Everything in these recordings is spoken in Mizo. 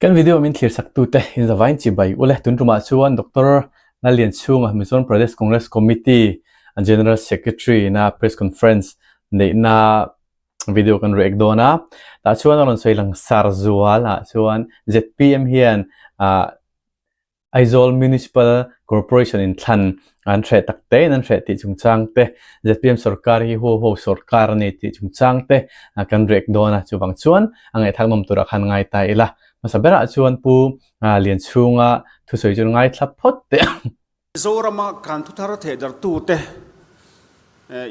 Kan video min thlir sak tute in zavain chibai ule tun tumah chuan Doctor Lallianchhunga Mizoram Pradesh Congress Committee General Secretary na press conference neihna video kan react dawn a tah chuan a rawn sawi langsar zual ah chuan ZPM hian ah Aizawl Municipal Corporation in thlan an hreh tak te in an hreh tih chungchang te ZPM sorkar hi huau huau sorkar a ni tih chungchang te kan react dawn a chuvang chuan a ngaihthlak nawm turah khan ngai ta ila hmasa berah chuan Pu Lianchhunga thusawi chu ngaithla phawt teh ang. Mizorama kan thuthar thehdartute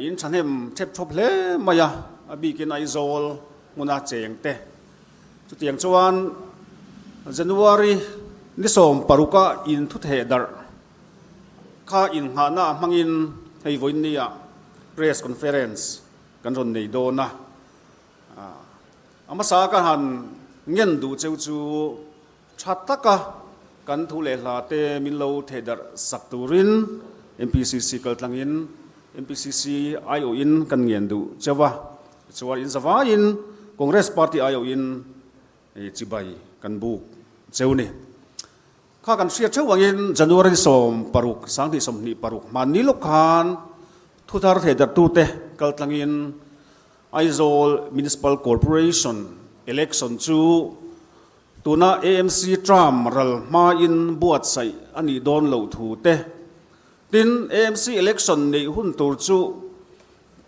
in thahnem thep thawp hle mai a, a bikin Aizawl hmuna chengte. Chutiang chuan January ni 16-a in thuthehdarh kha innghahna hmangin hei vawiinnia press conference kan rawn nei dawn a. A hmasa ka han ngen duh cheu chu Tha taka kan thu leh hla te min lo thehdarh sak turin MPCC kaltlangin MPCC aiawhin kan ngen duh cheu a, tichuan in zavaiin Congress Party aiawhin chibai kan buk cheu ni. Kha kan hriat theuh angin January 16, 2026 hmanni lawk khan thuthar thehdarhtute kaltlangin Aizawl Municipal Corporation election chu Tuna AMC term ral hmain buatsaih a nih dawn loh thu te, tin AMC election neih hun tur chu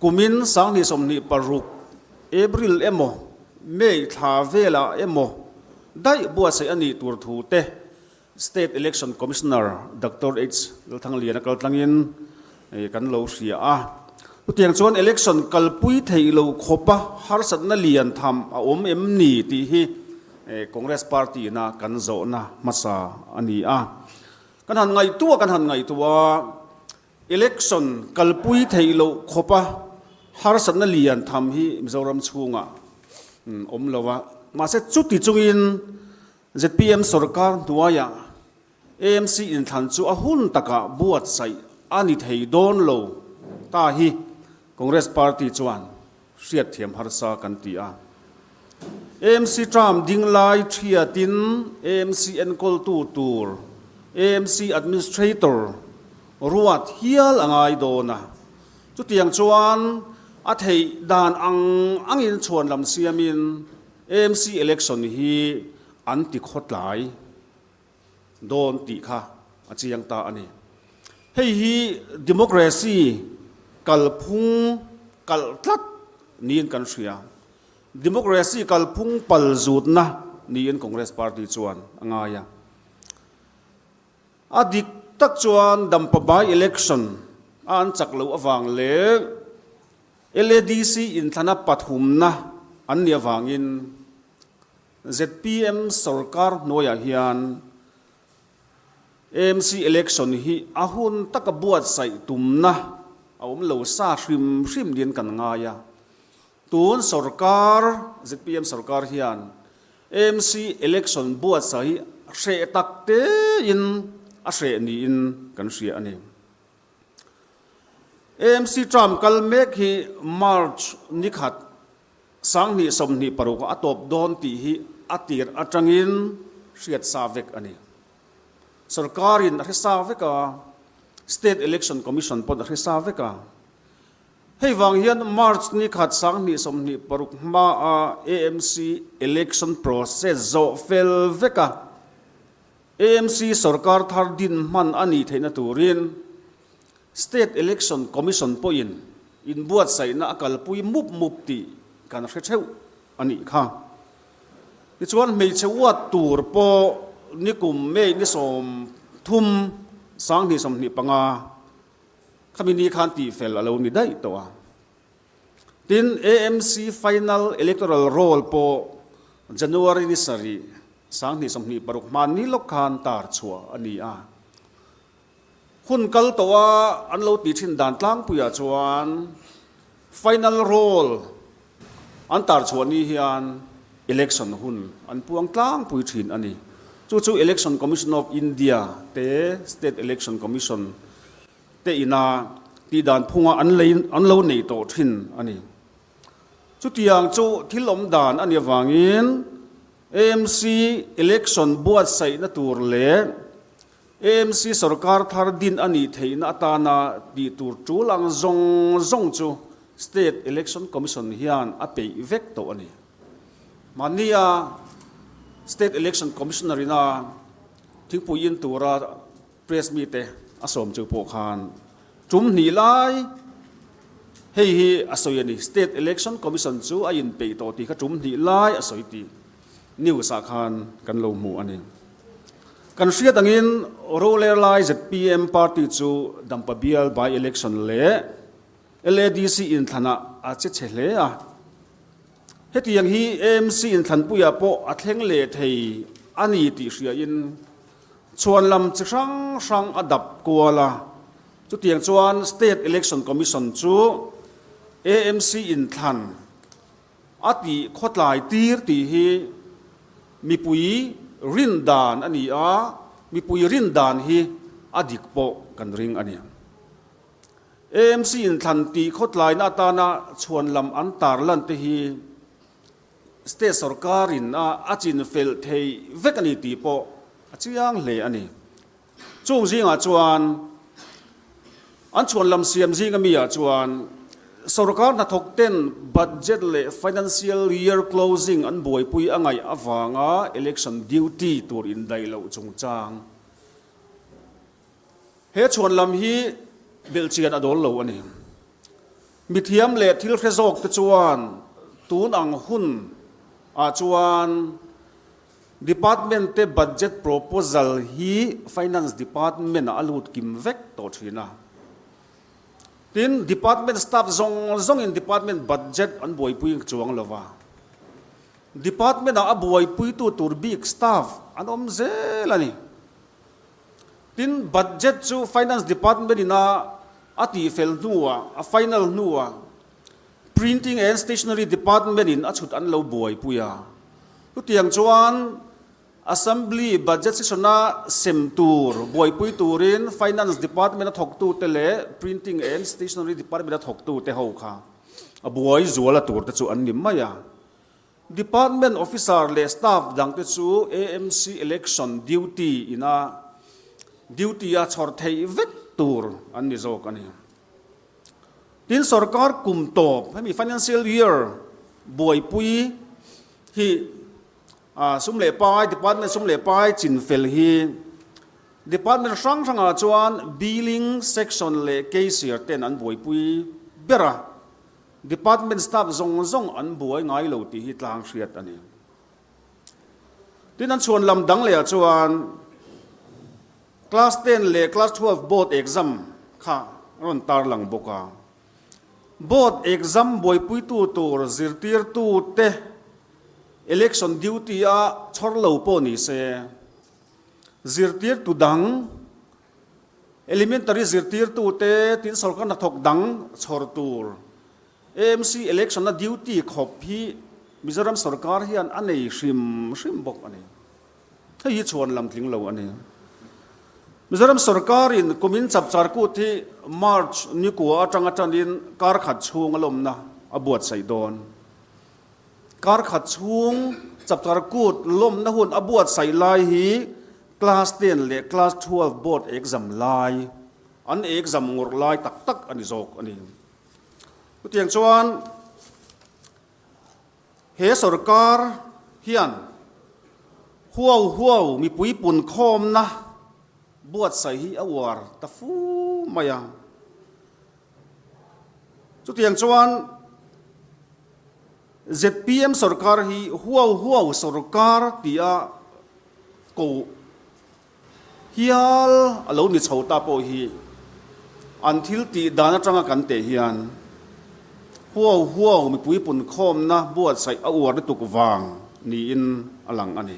kumin 2026 April emaw May thla velah emaw daih buatsaih a nih tur thu te State Election Commissioner Doctor H. Lalthangliana kaltlangin kan lo hria a. Chutiang chuan election kalpui theih lo khawpa harsatna lian tham a awm em ni tih hi Congress party ina kan zawhna hmasa a ni a. Kan han ngaihtuah kan han ngaihtuah a, election kalpui theih loh khawpa harsatna lian tham hi Mizoram chhungah awm lo a. Mahse chuti chungin ZPM sorkar hnuaiah AMC inthlan chu a hun takah buatsaih a ni thei dawn lo ta hi Congress party chuan hriatthiam harsa kan ti a. AMC term ding lai thiatin AMC enkawltu tur AMC administrator ruat hial a ngai dawn a. Chutiang chuan a theih dan ang angin chhuan lam siamin AMC election hi an ti khawtlai dawn tih kha a chiang ta a ni. Hei hi democracy kalphung kalh tlat niin kan hria. Democracy kalphung pal zutna niin Congress party chuan a ngai a. A dik tak chuan Dampa by election a an chak loh avang leh LADC inthlana pathumna an nih avangin zpm sorkar hnuaiah hian AMC election hi a hun taka buatsaih tumna a awm lo sa hrim hrim niin kan ngai a. Tun sorkar, zpm sorkar hian AMC election buatsaih hi hreh tak tein a hreh niin kan hria a ni. AMC term kal mek hi March ni khat 2026 ah a tawp dawn tih hi a tir atangin hriat sa vek a ni. Sorkarin a hre sa vek a, State Election Commission pawn a hre sa vek a. Hei vang hian March ni khat 2026 hmaa AMC election process zawh fel vek a, AMC sorkar thar din hman a nih theihna turin State Election Commission pawhin inbuatsaihna a kalpui mup mup tih kan hre theuh a nih kha. Tichuan hmeichhe uat tur pawh nikum May ni 30 2025 khami ni khan tihfel a lo ni daih tawh a. Tin, AMC Final Electoral Roll pawh January ni 7, 2026 hmanni lawk khan tar chhuah a ni a. Hun kal tawha an lo tih thin dan tlangpuiah chuan Final Roll an tar chhuah ni hian election hun an puang tlangpui thin a ni. Chu chu Election Commission of India te State Election Commission te ina tihdan phunga an lei an lo nei tawh thin a ni. Chutiang chu thil awm dan a nih avangin AMC election buatsaihna tur leh AMC sorkar thar din a nih theihna atana tih tur tul ang zawng zawng chu State Election Commission hian a peih vek tawh a ni. Mahnia State Election Commissioner ina thingpui in tura Press mite a sawm chu pawh khan tum hnih lai hei hi a sawi a ni. State Election Commission chu a inpeih tawh tih kha tum hnih lai a sawi tih news ah khan kan lo hmu a ni. Kan hriat angin roler lai zpm party chu Dampa bial by election leh LADC inthlanah a che chhe hle a. Hetiang hi AMC inthlanpuiah pawh a thleng leh thei a ni tih hriain Chhuan lam chi hrang hrang a dap kual a, chutiang chuan State Election Commission chu AMC inthlan a tih khawtlai tir tih hi mipui rin dan a ni a, mipui rin dan hi a dik pawh kan ring a ni. AMC inthlan tih khawtlaina atana chhuan lam an tarlan te hi State sorkarin a a chinfelh thei vek a ni tih pawh a chiang hle a ni. Chung zingah chuan an chhuan lam siam zinga mi ah chuan sorkar hnathawk ten budget leh financial year closing an buaipui a ngaih avanga election duty tur indaih loh chungchang He chhuan lam hi belhchian a dawl lo a ni. Mithiam leh thil hre zawk te chuan tun ang hun ah chuan Department te budget proposal hi Finance Department ah a lut kim vek tawh thin a. Tin, Department staff zawng zawngin Department budget an buaipui chuang lo va. Department ah a buaipuitu tur bik staff an awm zel a ni. Tin, budget chu Finance Department in a a tihfel hnuah, a final hnuah Printing and Stationery Department in a chhut an lo buaipui a. Chutiang chuan Assembly Budget Session-a sem tur buaipui turin Finance Department a thawktute leh Printing and Stationery Department a thawktute ho kha a buai zuala turte chu an ni mai a. Department officer leh staff dangte chu AMC election duty ina duty a chhawr theih vek tur an ni zawk a ni. Tin, sorkar kum tawp hemi financial year buaipui hi sum leh pai department sum leh pai chinfel hi department hrang hrangah chuan billing section leh cashier ten an buaipui ber a. Department staff zawng zawng an buai ngai lo tih hi tlang hriat a ni. Tin an chhuan lam dang leh ah chuan Class 10 leh Class 12 board exam kha a rawn tarlang bawk a. Board exam buaipuitu tur zirtirtu te election duty a chhawr lo pawh ni se, zirtirtu dang Elementary zirtirtute tin sorkar hnathawk dang chhawr tur AMC election-a duty khawp hi Mizoram sorkar hian a nei hrim hrim bawk a ni. Hei hi chhuan lam tling lo a ni. Mizoram sorkarin kumin chapchar kut hi March nikua atanga tanin kar khat chhung a lawmna a buatsaih dawn. Kar khat chhung chapchar kut lawmna hun a buatsaih lai hi Class 10 leh Class 12 board exam lai, an exam ngawrh lai tak tak a ni zawk a ni. Chutiang chuan he sorkar hian huau huau mipui punkhawmna buatsaih hi a uar ta fu mai a. Chutiang chuan zpm sorkar hi huau huau sorkar tia ko hial a lo ni chho ta pawh hi an thil tih dan atanga kan teh hian huau huau mipui punkhawmna buatsaih a uar lutuk vang niin a lang a ni.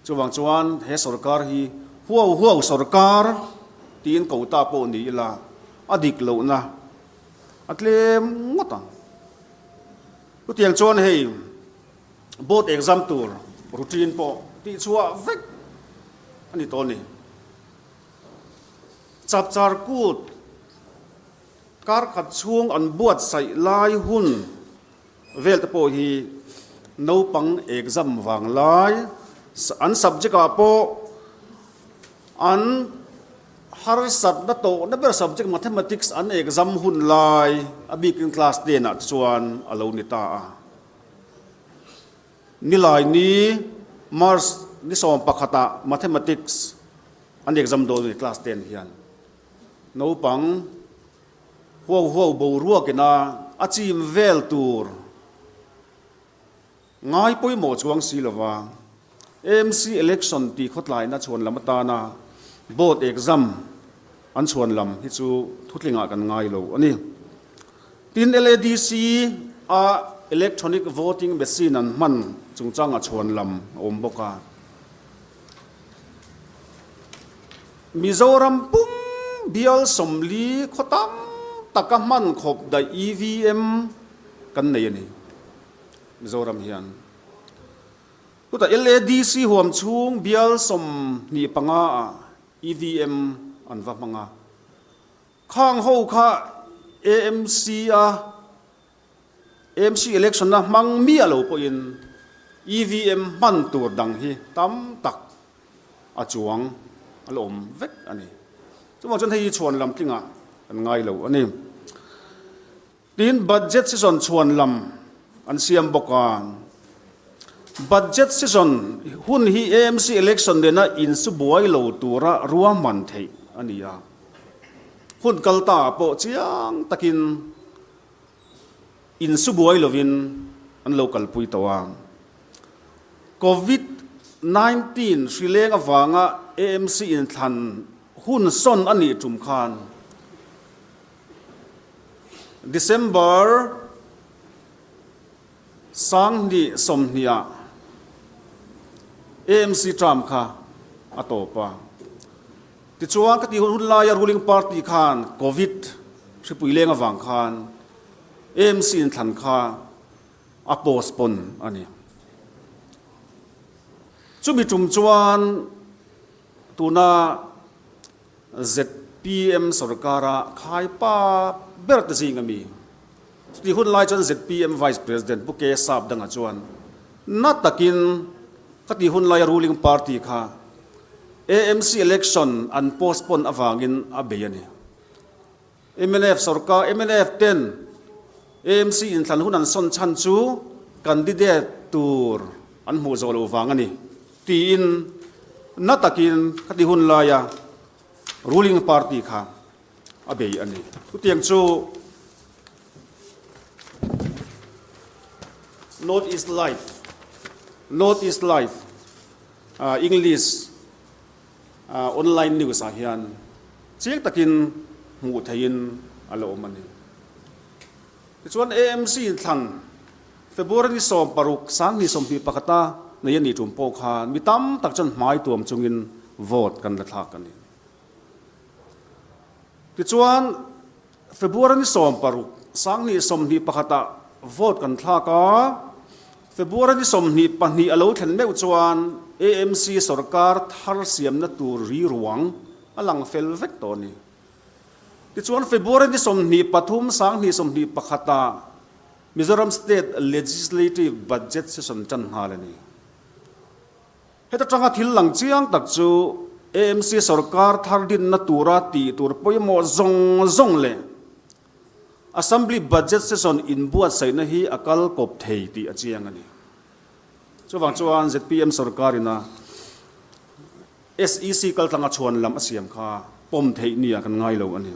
Chuvang chuan he sorkar hi huau huau sorkar tiin ko ta pawh ni ila a dik lohna a tlem ngawt ang. Chutiang chuan hei. Board exam tur routine pawh tihchhuah vek a ni tawh a ni. Chapchar kut kar khat chhung an buatsaih lai hun vel te pawh hi Naupang exam vang lai an subject ah pawh an harsatna tawhna ber subject mathematics an exam hun lai a bikin class ten ah te chuan a lo ni ta a. Nilai ni March ni 11 ah mathematics an exam dawn a ni class ten hian naupang Huau huau boruakina a chim vel tur ngai pawimawh chuang si lova, AMC election tih khawtlaina chhuan lam atana board exam an chhuan lam hi chu thutlingah kan ngai lo a ni. Tin, LADC a electronic voting machine an hman chungchanga chhuan lam a awm bawk a. Mizoram pum bial 40 khaw tam taka hman khawp daih EVM kan nei a ni. Mizoram hian chutah LADC huam chhung bial 25 ah EVM an va hmang a. Khang ho kha AMC a AMC election a hmang miah lo pawhin EVM hman tur dang hi tam tak a chuang a la awm vek a ni. Chuvang chuan hei hi chhuan lam tlingah kan ngai lo a ni. Tin, budget session chhuan lam an siam bawk a. Budget session hun hi AMC election nena insu buai lo tura ruahman theih a ni a. Hun kal ta ah pawh chiang takin Insu buai lovin an lo kalpui tawh a. Covid 19 hri leng avanga AMC inthlan hun sawn a nih tum khan December 2020 ah AMC term kha a tawp a. Tichuan ka tih hun laia ruling party khan Covid hripui leng avang khan AMC inthlan kha a postpone a ni. Chumi tum chuan tuna zpm sorkara khaipa ber te zing ami chutih hun lai chuan zpm Vice President Pu K Sapdanga chuan na takin ka tih hun laia ruling party kha AMC election an postpone avangin a bei a ni. Mnf sorkar, mnf ten AMC inthlan hun an sawn chhan chu candidate tur an hmuh zawh loh vang a ni tiin na takin khati hun laia ruling party kha a bei a ni. Chutiang chu North East Live, North East Live English online news ah hian chiang takin hmuh theihin a la awm a ni. Tichuan AMC thlan February ni 16 2021 a nei a nih tum pawh khan mi tam tak chuan hmai tuam chungin vote kan la thlak a ni. Tichuan February ni 16 2021 ah vote kan thlak a, February ni 22 a lo thlen meuh chuan AMC sorkar thar siamna tur ri ruang a lang fel vek tawh a ni. Tichuan February ni 23 2021 ah Mizoram State Legislative Budget Session tan nghal a ni. Heta tanga thil lang chiang tak chu AMC sorkar thar dinna tura tih tur pawimawh zawng zawng leh Assembly Budget Session inbuatsaihna hi a kal kawp thei tih a chiang a ni. Chuvang chuan zpm sorkarin a SEC kaltlanga chhuan lam a siam kha pawm theih nia kan ngai lo a ni.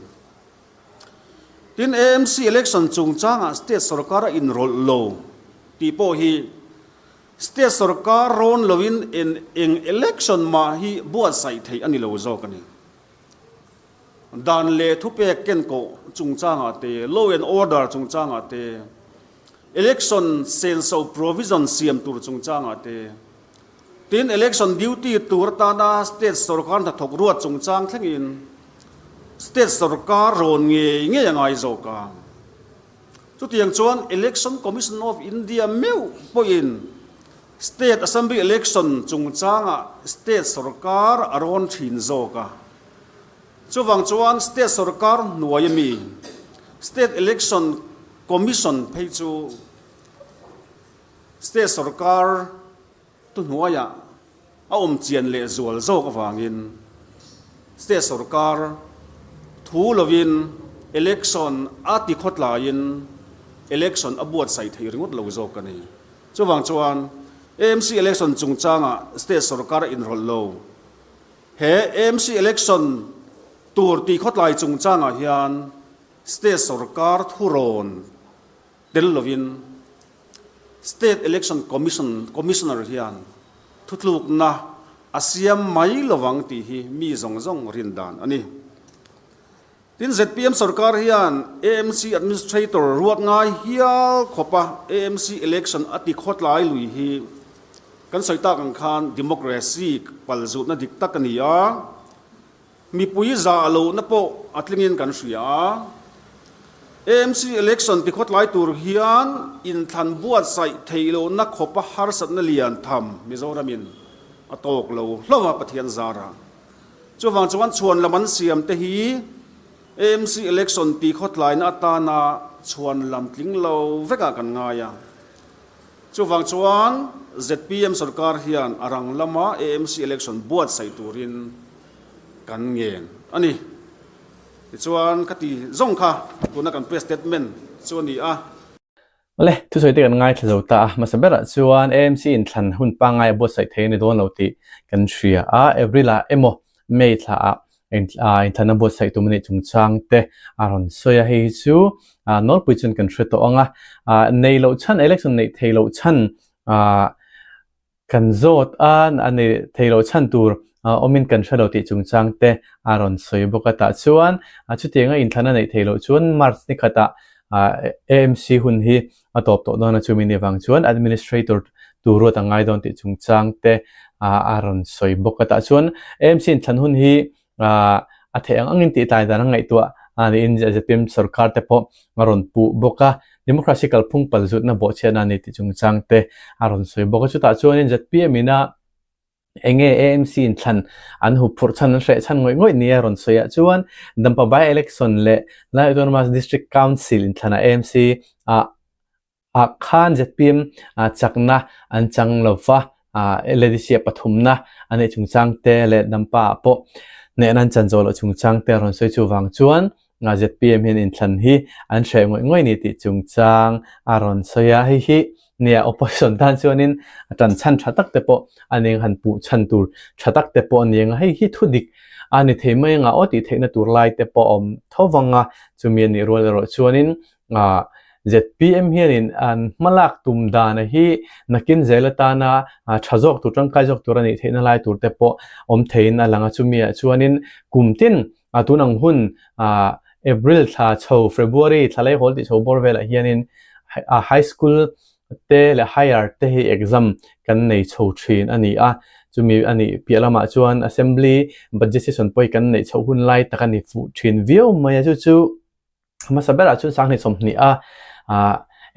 Tin, AMC election chungchangah state sorkar a inrawlh lo tih pawh hi State sorkar rawn loin en eng election mah hi buatsaih theih a ni lo zawk a ni. Dan leh thupek kenkawh chungchangah te, law and order chungchangah te, election senso provision siam tur chungchangah te, tin election duty tur atana state sorkar hnathawk ruat chungchang thlengin state sorkar rawn ngei ngei a ngai zawk a. Chutiang chuan Election Commission of India meuh pawhin State Assembly Election chungchangah state sorkar a rawn thin zawk a. Chuvang chuan state sorkar hnuai ami State Election Commission phei chu. State sorkar thuhnuaiah a awm chian leh zual zawk avangin State sorkar thu lovin election a ti khawtlaiin election a buatsaih theih ringawt lo zawk a ni. Chuvang chuan AMC election chungchangah State sorkar a inrawlh lo. He AMC election tur ti khawtlai chungchangah hian State sorkar thurawn tel lovin State Election Commission Commissioner hian thutlukna a siam mai lovang tih hi mi zawng zawng rin dan a ni. Tin, zpm sorkar hian AMC Administrator ruat ngai hial khawpa AMC Election a ti khawtlai lui hi kan sawi tak ang khan democracy palzutna dik tak a ni a. Mipui zah lohna pawh a tlingin kan hria a. AMC election tikhawtlai tur hian inthlan buatsaih theih lohna khawpa harsatna lian tham Mizoramin a tawk lo hlauh a Pathian zara. Chuvang chuan chhuan lam an siam te hi AMC election tikhawtlaina atana chhuan lam tling lo vekah kan ngai a. Chuvang chuan zpm sorkar hian a rang lama AMC election buatsaih turin kan ngen a ni. Tichuan ka ti zawng kha tuna kan press statement chu a ni a. Awle, thusawi te kan ngaithla zo ta a, hmasa berah chuan AMC inthlan hun pangngai a buatsaih thei a ni dawn lo tih kan hria a, April ah emaw May thla ah inthlan a buatsaih tum a nih chungchang te a rawn sawi a, hei hi chu nawlpui chuan kan hre tawh ang a, nei loh chhan election neih theih loh chhan Kan zawt a, a nei thei lo chhan tur awmin kan hre lo tih chungchang te a rawn sawi bawk a. Tah chuan chutianga inthlan a neih theih loh chuan March ni khatah AMC hun hi a tawp tawh dawn a, chumi ni vang chuan Administrator tur ruat a ngai dawn tih chungchang te a rawn sawi bawk a. Tah chuan AMC inthlan hun hi a theih ang angin tih tlai dan a ngaihtuah a niin zpm sorkar te pawh a rawn puh bawk a, democracy kalphung palzutna bawhchhiatna a ni tih chungchang te a rawn sawi bawk a. Chutah chuanin zpm ina eng nge AMC in thlan an hup phurh chhan an hreh chhan ngawih ngawih nia rawn sawi ah chuan Dampa by election leh Lai Autonomous District Council inthlanah AMC ah ah khan zpm chakna an chang lo va, LADC ah pathumna a neih chungchang te leh Dampa ah pawh hnehna an chan zawh loh chungchang te a rawn sawi chuvang chuan zpm hian inthlan hi an hreh ngawih ngawih ni tih chungchang a rawn sawi a, hei hi nia opposition tan chuanin a tan chhan tha tak te pawh a ni ang han puh chhan tur tha tak te pawh a ni ang a, hei hi thu dik a ni thei mai anga aw tih theihna tur lai te pawh a awm tho vang a, chumi a nih rual erawh chuanin ZPM hianin an hmalak tum dana hi nakin zel atana tha zawk tur, tangkai zawk tur a nih theihna lai tur te pawh awm theiin a lang a. Chumi ah chuanin kum tin tun ang hun April thla chho, February thla lei hawl tih chho bawr velah hianin High School te leh Higher te hi exam kan nei chho thin a ni a. Chumi a nih piah lamah chuan Assembly Budget Session pawh hi kan neih chhoh hun lai tak a ni fuh thin viau mai a. Chu chu Hmasa berah chuan 2020 a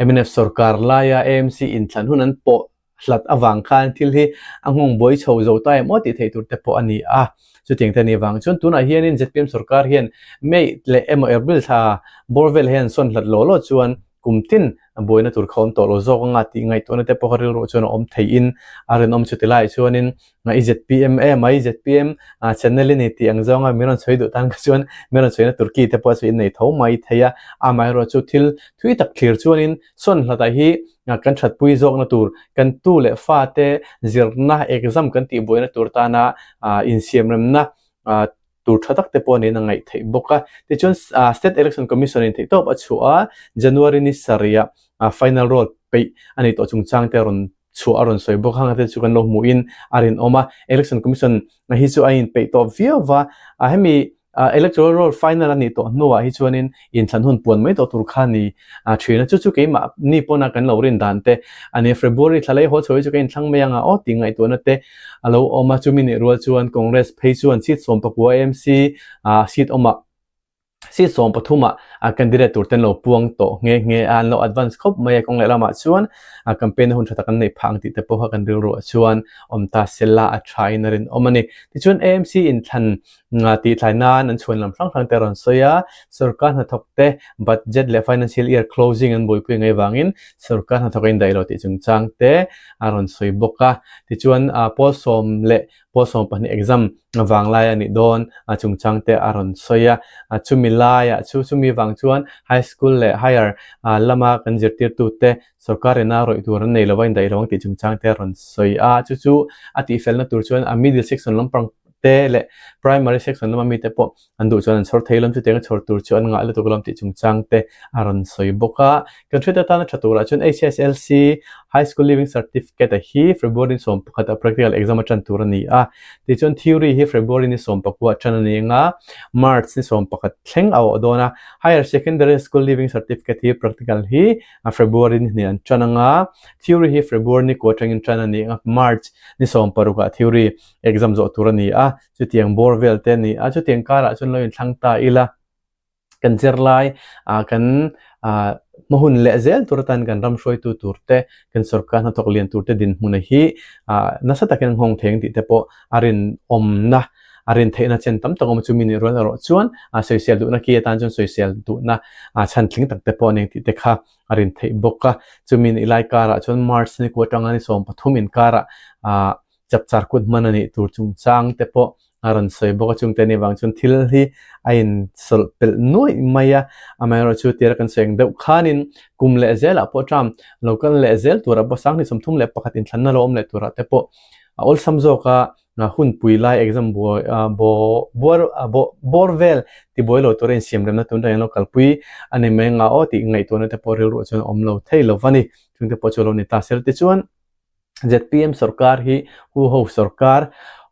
mnf sorkar laia AMC inthlan hun an pawh hlat avang khan thil hi a nghawng buai chho zo ta em aw tih theih tur te pawh a ni a. Chutiang te a nih vang chuan tunah hianin zpm sorkar hian May leh emaw April thla bawr vel hian sawn hlat law law chuan kum tin buaina tur kha awm tawh lo zawk anga tih ngaihtuahna te pawh kha rilruah chuan a awm theihin a rinawm chu ti laiah chuanin I zpm em a, i zpm channel i nei tih ang zawnga min rawn sawi duh tan kha chuan min rawn sawina Turkey te pawh chu in nei tho mai thei a, amaherawhchu thil thui tak thlir chuanin sawn hlatah hi kan thatpui zawkna tur, kan tu leh fa te zirna exam kan tih buaina tur tana insiamremna tur tha tak te pawh niin a ngaih theih bawk a. Tichuan State Election Commission in theihtawp a chhuah a, January ni sarih ah final roll peih a nei tawh chungchang te a rawn chhuah a rawn sawi bawk a, hang te chu kan lo hmuhin a rinawm a. Election Commission hi chu a inpeih tawh viau va, hemi Electoral roll final a nih tawh hnuah hi chuanin inthlan hun puan mai tawh tur kha ni thin a, chu chu keimah ni pawna kan lo rin dan te a ni. February thla lei haw chho hi chu ka inthlang mai anga aw tih ngaihtuahna te a lo awm a, chumi nih rual chuan Congress phei chuan seat 19 AMC seat awmah. Seat 13 ah candidate tur te an lo puang tawh nghe nghe a, an lo advance khawp mai a, kawng leh lamah chuan campaign na hun tha tak an neih phah ang tih te pawh kha kan rilruah chuan awm ta sela a tha in a rinawm a ni. Tichuan AMC inthlan tih thlai nan an chhuan lam hrang hrang te a rawn sawi a, sorkar hnathawk te budget leh financial year closing an buaipui ngaih vangin sorkar hnathawk a indaih lo tih chungchang te a rawn sawi bawk a. Tichuan pawl sawm leh pawl 12 exam vanglai a nih dawn a chungchang te a rawn sawi a, chumi laiah chu chumi vang chuan high school leh higher lama kan zirtirtute sorkar ina rawih tur an nei lo a indaih lo ang tih chungchang te a rawn sawi a, chu chu a tihfelna tur chuan a middle section lampang te leh primary section lama mite pawh an duh chuan an chhawr thei lawm chutiang a chhawr tur chu an ngah lutuk lawm tih chungchang te a rawn sawi bawk a. Kan hriat atana tha turah chuan HSLC, High School Leaving Certificate, a hi February ni 11 ah practical exam a tan tur a ni a. Tichuan theory hi February ni 19 ah tan a ni anga March ni 11 thleng a awh dawn a. Higher Secondary School Leaving Certificate hi practical hi February ni hnih an tan anga theory hi February ni kua atangin tan a ni anga March ni 16 ah theory exam zawh tur a ni a. Chutiang bawr vel te a ni a, chutiang karah chuan lo inthlang ta ila, kan zirlai ah kan ah hma hun leh zel tur atan kan ram hruaitu tur te, kan sorkar hnathawk lian tur te dinhmuna hi ah nasa takin an nghawng thei ang tih te pawh a rinawmna, a rin theihna chen tam tak a awm a, chumi nih rual erawh chuan ah sawisel duhna ki atan chuan sawisel duhna ah chhan tling tak te pawh a ni ang tih te kha a rin theih bawk a. Chumi nih lai karah chuan March ni kua atanga ni 13 inkarah ah chapchar kut hman a nih tur chungchang te pawh a rawn sawi bawk a, chungte anih vang chuan thil hi a insawlh pelh nuaih mai a, amaherawhchu tira kan sawi ang deuh khanin kum leh zelah pawh term lo kal leh zel turah pawh 2031 inthlanna lo awm leh turah te pawh a awlsam zawk a, hunpui lai exam buai buar bawr vel tibuai lo tura insiamremna tun reng lo kalpui a ni mai anga aw tih ngaihtuahna te pawh rilruah chuan a awm lo thei lo va ni, chungte pawh chu a lo ni ta sel tichuan. ZPM sorkar hi huho sorkar,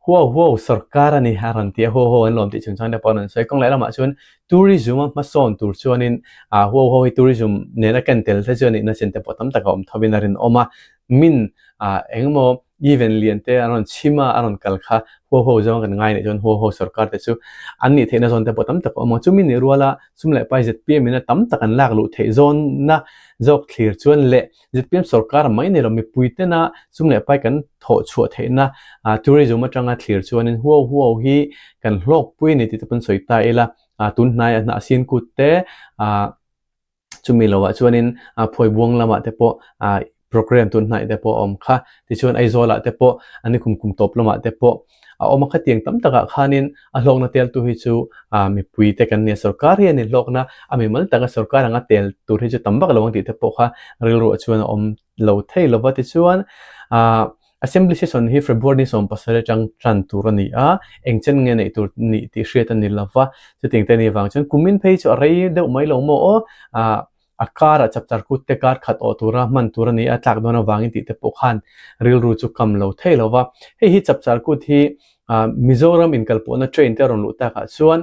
huau huau sorkar a ni a rawn ti a, huau huau an lawm tih chungchang te pawh an rawn sawi. Kawng leh lamah chuan tourism a hmasawn tur chuanin ah huau huau hi tourism nena ken tel te chu a nihna chin te pawh tam tak a awm thovin a rinawm a, min ah engemaw event lian te an rawn chhim a, a rawn kal kha huau huau zawng kan ngai nih chuan huau huau sorkar te chu an nih theihna zawn te pawh tam tak a awm a, chumi nih ruala sum leh pai ZPM in a tam tak an lak luh theih zawnna zawk thlir chuan leh ZPM sorkar mai ni lo mipui tena sum leh pai kan thawh chhuah theihna tourism atanga thlir chuanin huau huau hi kan hlawkpui a ni tih te pawn sawi ta ila, tun hnaiah hnah sin kut te chumi lovah chuanin phawibuang lamah te pawh program tun hnaih te pawh a awm kha, tichuan Aizawlah te pawh a ni kum kum tawp lamah te pawh a awm a, khatiang tam takah khanin a hlawkna teltu hi chu mipui te kan nia, sorkar hi a ni hlawkna a mimal taka sorkar anga tel tur hi chu tam vak lo ang tih te pawh kha rilruah chuan a awm lo thei lo va, tichuan Assembly session hi February ni 17 atang tan tur a ni a, eng chen nge neih tur nih tih hriat a ni lo va, chutiang te a nih vang chuan kumin phei chu a rei deuh mai lo maw aw, A karah chapchar kut te kar khat awh tura hman tur a ni a, tlak dawn avangin tih te pawh khan rilru chu kam lo thei lo va. Hei hi chapchar kut hi Mizoram inkalpawhna train te a rawn luh takah chuan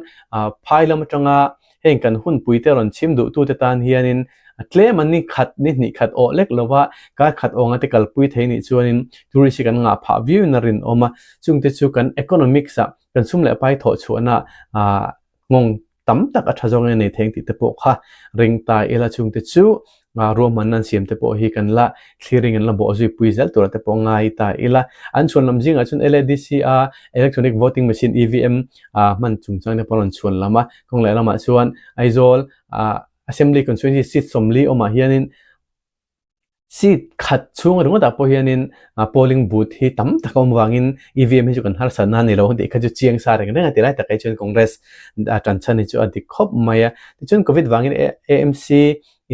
phai lam atanga heng kan hunpui te rawn chhim duhtute tan hianin tlem an ni khat ni hnih khat awh lek lo va, kar khat awnga te kalpui thei nih chuanin tourist hi kan ngah phah viauin a rinawm a. Chungte chu kan economics ah kan sum leh pai thawh chhuahna nghawng tam tak a tha zawng in a nei thei ang tih te pawh kha ring ta ila chungte chu ruahmanna an siam te pawh hi kan la thliring an la bawh zui pui zel tura te pawh ngai ta ila. An chhuan lam zingah chuan LADC a Electronic Voting Machine, EVM, hman chungchang te pawh an rawn chhuan lam a, kawng leh lamah chuan Aizawl Assembly Constituency seat 40 awmah hianin Seat khat chhung ringawtah pawh hianin polling booth hi tam tak a awm vangin EVM hi chu kan harsatna a ni lo ang tih kha chu chiang sa reng reng a ti lai takah hi chuan Congress tan chhan hi chu a dik khawp mai a. Tichuan Covid vangin AMC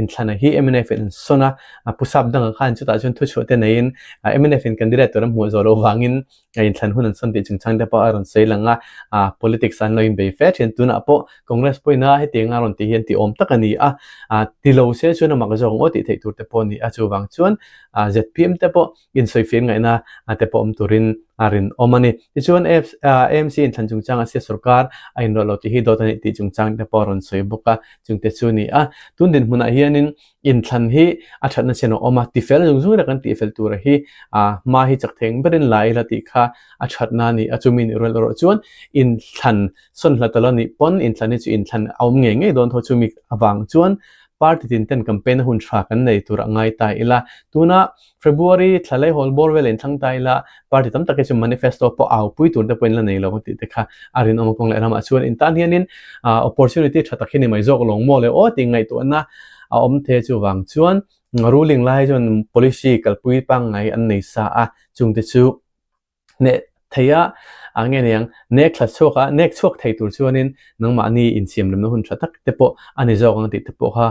inthlana hi mnf in an sawn a, Pu Sap dangah khan chutah chuan thuchhuah te neiin mnf in candidate tur an hmuh zawh loh vangin a inthlan hun an sawn tih chungchang te pawh a rawn sawi lang a, ah politics an lo inbei fe thin. Tunah pawh Congress pawhin a hetiang a rawn tih hian ti awm tak a ni a, ah ti lo se chuan a mak zawk ang aw tih theih tur te pawh a ni a, chuvang chuan ah zpm te pawh insawifiah ngaihna te pawh awm turin a rinawm a ni. Tichuan, AMC inthlan chungchanga sia sorkar a inrawlh lo tih hi dawt a nih tih chungchang te pawh a rawn sawi bawk a, chungte chu a ni a. Tun dinhmunah hianin inthlan hi a thatna chen a awm a, tifel zung zung ila kan tihfel tura hi hma hi chak theng berin la ila tih kha a thatna a ni a, chumi nih rual erawh chuan inthlan sawn hla ta lo nih pawn inthlan hi chu inthlan a awm ngei ngei dawn tho chumi avang chuan party tin ten campaign a hun tha kan nei tur a ngai ta ila tuna February thla lei hawl bawr vel inthlang ta ila party tam tak hi chu manifesto pawh au pui tur te pawh in la nei lo ang tih te kha a rinawm a kawng leh ramah chuan in tan hianin opportunity tha tak hi ni mai zawk lawng maw le aw tih ngaihtuahna a awm the chuvang chuan ruling lai chuan policy kalpui pangngai an nei sa a chungte chu Hneh thei a, a nge niang, nek thla chhuak a, nek chhuak thei tur chuanin nangmahni insiamremna hun tha tak te pawh a ni zawk ang tih te pawh kha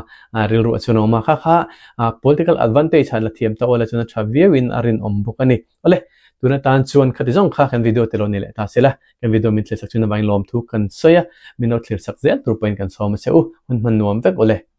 rilru a chuan a awm a. Kha kha political advantage ah la thiam ta awl a chuan a tha viauin a rinawm bawk a ni. Awle, tun atan chuan khati zawng kha kan video te lo ni leh ta se la, kan video min thlir sak chuan avangin lawmthu kan sawi a, min lo thlir sak zel tur pawhin kan sawm a che u, hun hman nuam vek awle.